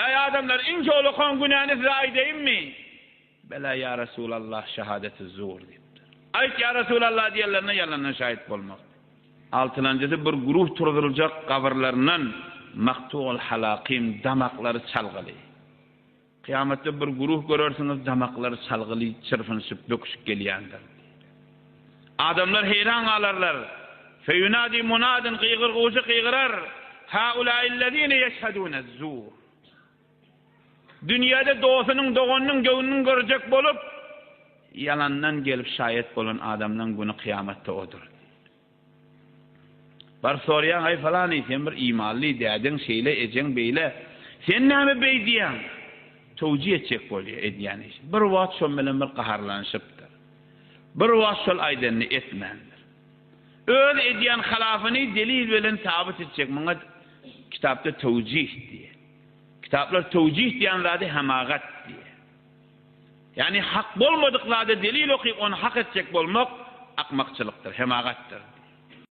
Eý adamlar, iň çolakan günäni size aýdaýynmy? Bela ýa Resulallah, şehadeti zur diýipdir. Aýt ýa Resulallah diýenlerine ýalandan şaýat bolmak. Altylanjysy bir guruh turzuljak gabyrlaryndan maktugul halakym damaklary çalgyly. Kyýamatda bir guruh görersiňiz damaklary çalgyly çyrpynyşyp böküşip gelýändir. Adamlar heýran galarlar. Feýunadi munadin gygyrgujy gygyrar, Haulaillezine ýeşhedune-zur. Dünýäde dostunyň, doganynyň göwnüni görjek bolup, ýalandan gelip şaýat bolan adamlaň güni kyýamatda odur. Baryp soraýaň, Aý falany, sen bir imanly, dädeň şeýle, ejeň beýle. Sen näme beý diýýäň? Towjih etjek bolýar edýän işini. Bir wagt şol bilen bir gaharlanyşypdyr. Bir wagt şol aýdanyny etmändir. Öz edýän halafyny delil bilen sabyt etjek. Muňa kitapda towjih diýýär. Kitaplar towjih diýen zady hemagat diýýär. Ýagny hak bolmadyk zada delil okyp ony hak etjek bolmak akmakçylykdyr, hemagatdyr.